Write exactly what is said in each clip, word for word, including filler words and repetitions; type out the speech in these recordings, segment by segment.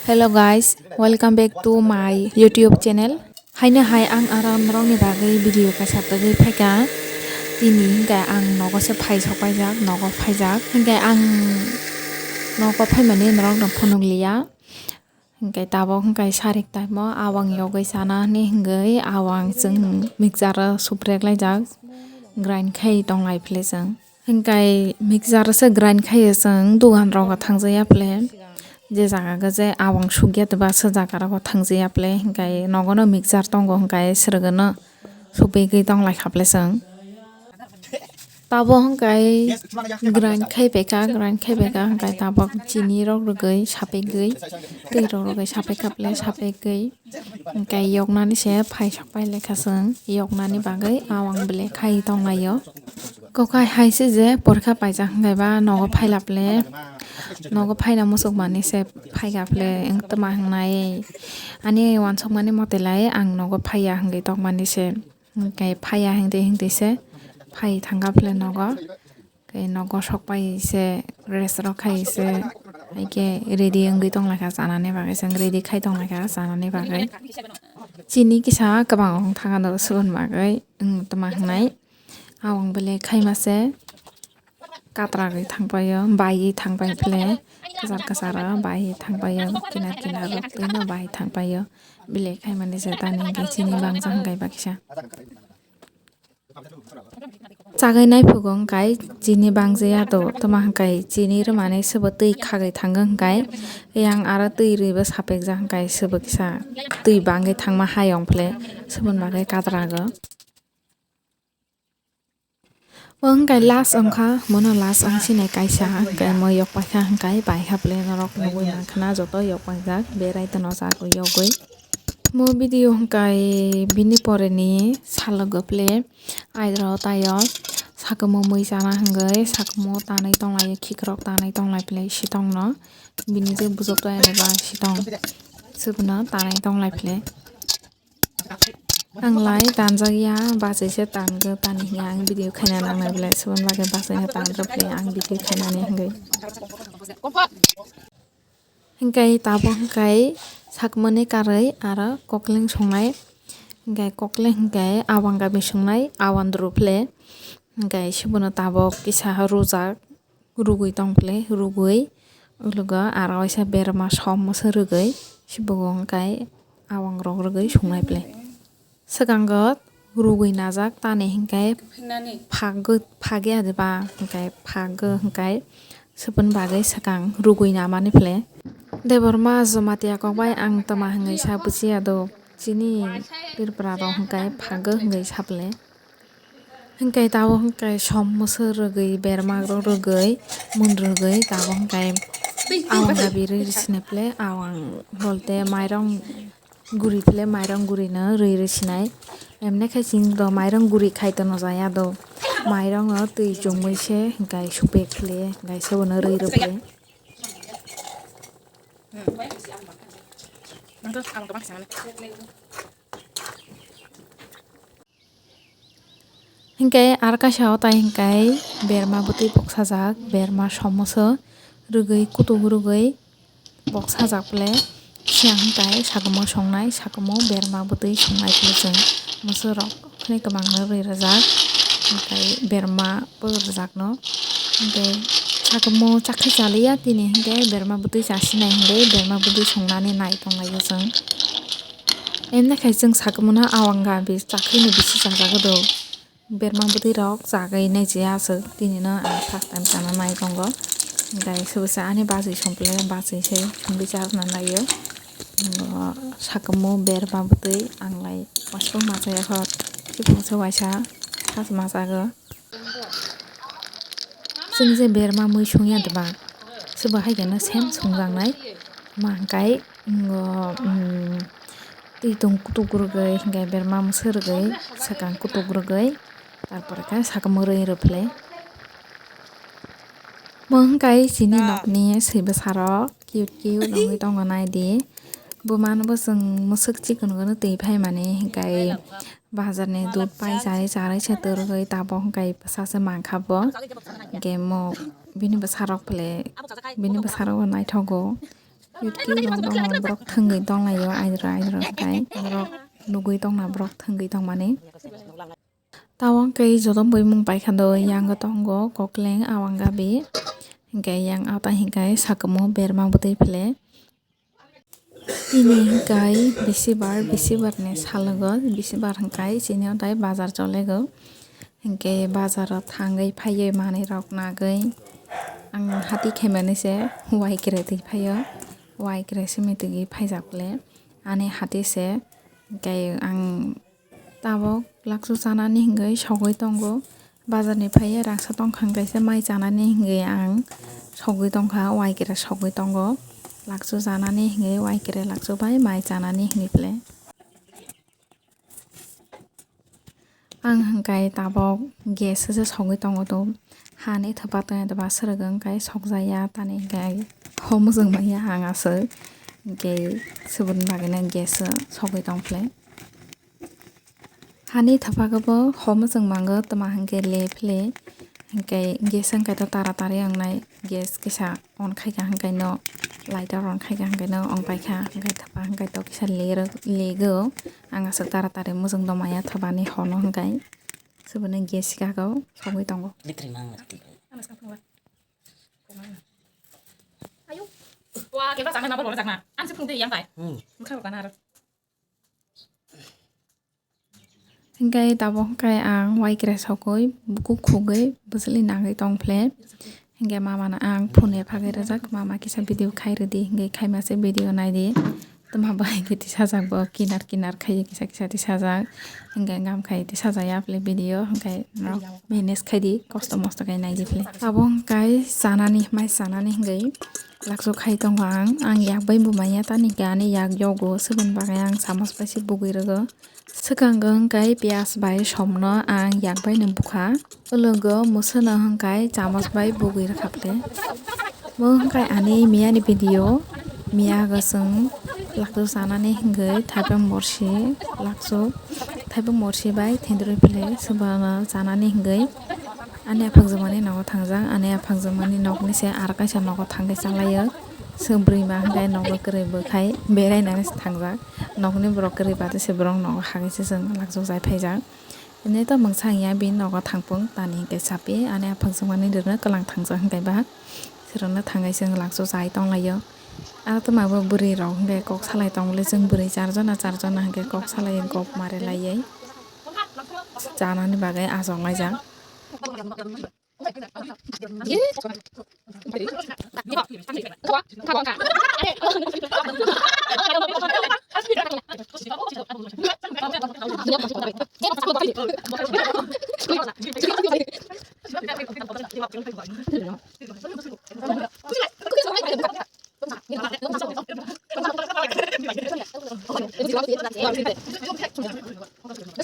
Hello guys, welcome back to my YouTube channel. Haino hai ang aro norokni bagwi video kaisa tagwi phaikha. Tini hinkhe ang nogo se phai sok paijak, nogo phaijak. Hinkhe ang nogo phaimani norokno phunuk liya. Hinkhe tabuk hinkhe sarik taimo awang yogwi sana hinwi awang chwng mixer o suprek laijak, grind khai tong lai phile chwng. Hinkhe mixer se grind khai chwng dugan rogo thang jaya phile, je jaga je awang sugya teba se jaga rogo thang jaya phile, hinkhe nogo no mixer tongo hinkhe srwgano supigwi tong lai kha phile chwng. Tabo hwnkhe grind khai phaikha, grind khai phaikha hwnkhe tabok chini rok rwgwi sapigwi, twi rok rwgwi sapikha ple sapigwi hwnkhe yoknani se phai sok pai lekha chwng, yoknani bagwi awang ble khai tong laio. Kokai hai se je porikha paijak hwnkhe ba nogo phaila ple, nogo phaina muchuk mani se phaikha ple wng tma hwngnai ani uansukmani mote lai ang nogo phaiya hwnkhe tongmani se. Hwnkhe phaiya hwnkhe, hwnkhe se phai thangkha phile nogo. Khe nogo sok pai se rest rok khai se, hai khe ready wngwi tong lai kha chanani bagwi, chwng ready khai tong lai kha chanani bagwi. Chini kisa kwbang wng thangano swbun bagwi, wng tma hwngnai. Awang bele khaima se. Katragwi thangpaio, baiwi thangpai phile, kwchar kwcharo baiwi thangpaio, kinar kinaro twino bai thangpaio. Belai khaimani se tani hwnkhe chini bangsa hwnkhe bakisa. Chagwi naiphugo hwnkhe chini bangjaya do, tamo hwnkhe chini rwmani sebo twi khagwi thango hwnkhe, yang aro twi rwibo sapikjak hwnkhe sebo kisa twi bangwi thangma hayung phile, soboni bagwi katrago. O hwnkhe last wngkha, mono last ang sinai kaisa, hwnkhe mo yokpaikha hwnkhe baikha ble norok nugwi mankha na joto yokpaijak berai tono jak yogwi. Mo video hwnkhe bini poreni salogo ble aidro taio sakomo mui chana hwnkhe sakomo tanwi tonglaio khikrok tanwi tonglai ble sitongno bini je bujok toya eba sitong subno tanwi tonglai ble. Ang lai tanjak ya, bachai se tango tani hwnwi ang video khaina nangnai belai, subon bagwi bachai no tanjak le ang video khainani hwnwi. Hwnkhe tabuk hwnkhe sakmani karwi aro kokleng songnai, hwnkhe kokleng hwnkhe awang gami songnai, awandru phle, hwnkhe sibono tabuk kisa rujak. Rugwi tong phle, rugwi, o logo aro waisa berma som moso rwgwi, sibugo hwnkhe awang rok rwgwi sungnai phle. Swkango rugwi najak tani hwnkhe phagwi, phagya diba hwnkhe phagwi hwnkhe suboni bagwi swkang rugwi namani phle. Debbarma Jamatia kokbai ang tama hwnkhe sa bujiya do, chini Tripura rok hwnkhe phagwi hwnkhe sa phle. Hwnkhe tabuk hwnkhe som moso rwgwi berma rok rwgwi mun rwgwi tabuk hwnkhe awang dabi rwi rwsini phle awang bolte mairong guri phle mairong gurino rwi rwsinai. Emne khe chini do mairong guri khai tono jaya do mairongno twi chumui se hwnkhe supek phle hwnkhe sebono rwi rw phle. Hwnkhe aro kaisa o tai hwnkhe berma bwtwi boksajak, berma somoso rwgwi kutuk rwgwi boksajak phle. Siyang hwnkhe sakomo songnai, sakomo berma bwtwi songnai phle chwng moso rok khwnwi kwbangno rwi rwjak, hwnkhe berma bo rwjakno. Hwnkhe sakomo chakhai chaliya tini hwnkhe berma bwtwi chasinai hwnkhe berma bwtwi songnani nai tonglaio chwng. Emne khai chwng sakomono awang ga bi chakhaino bisi chajago do. Berma bwtwi rok chagwi naijiya aswk, tini no ang first time chana nai tongo. Hwnkhe subuse ani bachwi song phle bachwi se songwi charwna naio. Bo sakomo berma bwtwi ang lai mosok machaya kho, chikon se waisa first machago. Chwng je berma mui songya diba, se bo hai kheno same songjaknai. Ma hwnkhe, mm, twi tong kutuk rwgwi, hwnkhe berma mwswk rwgwi, swkang kutuk rwgwi, tarpore khe sakomo rwi rw phle. Mo hwnkhe chini nokni swi bwsarok cute cute wngwi tongo, nai di. Buma no bo chwng mwswk chikon gono twi phaimani, hwnkhe bazar ni dud pai charwi charwi se twrwgwi tabuk hwnkhe bwsa se mankha bo. Hwnkhe mo bini bwsarok phle, bini bwsarok bo naithogo. Cute cute rok tongo, borok thwngwi tonglaio, aidro aidro khai borok nugwi tongna borok thwngwi tongmani. Tabok khe joto bwimung paikha do, yang tongo kokleng awang gabi, hinkhe yang ata hinkhe sakamo berma bwtwi phile. Tini hinkhe bisibar, bisibar ni salogo, bisibar hinkhe chini o tai bazar cholego. Hinkhe bazar o thangwi phaiwi manwi rok nagwi ang hati khaimani se waikre twi phaio, waikre simi twi phaijak le ani hati se. Hinkhe ang tabok laksu chanani hingwi sogwi tongo. Bazar ni phaiya rangsa tongkha, hingkhe se mai chanani hingwi ang sogwi tongkha, waikre sogwi tongo. Laksu chanani hingwi waikre laksu bai mai chanani hingwi phle. Ang hingkhe tabok gas se sogwi tongo to. Hani thapa tongya doba swrwgo hingkhe sokjaya tani hingkhe ho muchung manya ang aswk. Hingkhe suboni bagwino gas se sogwi tong phle. Hani thapakhe bo ho muchung mango, tma hinkhe le phle, hinkhe gas wngkhe to taratari wngnai, gas kisa on khaikha hinkhe no, lighter on khaikha hinkhe no wng paikha, hinkhe thapa hinkhe to kisa le rw-, lego, ang aswk taratari muchung tongmaya thapani hono hinkhe, suboni gas sikakhe sogwi tongo. Litri mang lati. Wa, keba chakna nabo lora chakna. Ang se phung de yang bai. Hmm. Mukha rok kana aro. Hingkhe tabok hingkhe ang waikre sogwi bukhuk khugwi bwswli nagwi tong phle. Hingkhe mama no ang phone ya phagwi rwjak, mama kisa video khai rwdi, hingkhe khaima se video naidi. Tma bai khe tisajak bo kinar kinar khai kisa kisa tisajak. Hingkhe gam khai tisajaya phle video, hingkhe norok manage khaidi, kosto mosto khai naidi phle. Tabok hingkhe chanani, mai chanani hingkhe laksu khai tongo ang. Ang yak bai bumaya tani hingkhe ani yak yogo, suboni bagwi ang samoch bai se bugwi rwgo. Swkango hwnkhe piyaj bai somno ang yak bai no bukha. Ulo go mwswno hwnkhe chamoch bai bugwi rwkha phle. Bo hwnkhe ani miyani video. Miya go chwng laksu chanani hwnkhe thaipung borsi laksu, thaipung borsi bai thindrwi phle swbano chanani hwnkhe. Ani aphakjwkmani nogo thangjak, ani aphakjwkmani nokni se aro kaisa nogo thangwi chalaio. Chwng bwrwi ma hwnkhe nogo kwrwi bwkhai berainani se thangjak. Nokni borok kwrwi bade se borok nogo hagwi se chwng lakchuk jai phaijak. Tini to mungsa wngya bini nogo thangpung tani hwnkhe chapi ani aphakjwkmani rwno kwlang thangjak hwnkhe ba. Sirokno thangwi chwng lakchuk jai tonglaio. Aro tongma bo bwrwi rok hwnkhe kok salai tongmani chwng bwrwi charjona charjona hwnkhe kok salai gop mari laiwi chanani bagwi achuk laijak.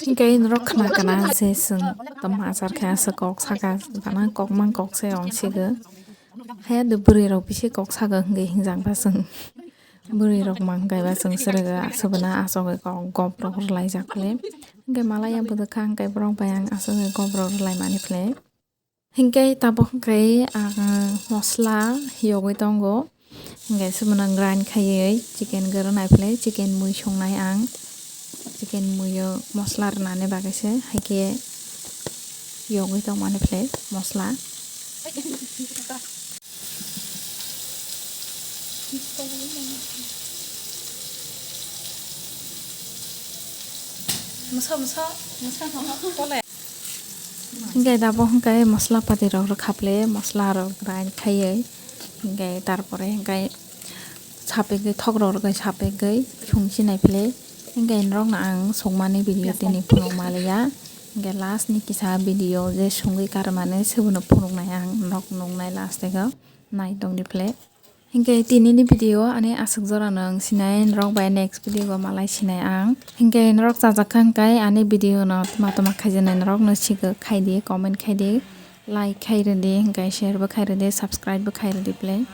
Hingke norok khna kana je chwng tamo achar khe aswk kok saka, bana kok mang kok se ong sigo. Haya de bwrwi rok bisi kok sago hingke hingjak ba chwng bwrwi rok mang kaiba chwng srwgo aswk bana aswk kok gop rok rwlaijak le. Hingke malaya bwdwkha hingke borok bai ang aswk kok rok rwlaimani phle. Hingke tabuk hingke ang mosla yogwi tongo. Hingke se bono grind khaiwi chicken goro nai phle, chicken mui songnai ang. Chicken muio mosla rwnani bagwi se haikhe yogwi tongmani phle mosla. Moso, moso, moso, moso, tole. Hingke tabuk hingke mosla pati rok rwkha phle, mosla rok grind khaiwi, hingke tarpore hingke sapikgwi thok rok rwgwi sapikgwi songsi nai phle. Hingke norok no ang songmani video tini phunuk maliya, hingke last ni kisa video je songwi karmani se bono phunuk nai ang norok nuknai last o nai tongdi phle. Hingke tini ni video ani aswk jora no wng sinai, norok bai next video o malai sinai ang. Hingke norok chajak kha hingke ani video no tma tma khaijaknai norok no sigo khaidi, comment khaidi, like khai rwdi, hingke share bo khai rwdi, subscribe bo khai rwdi phle.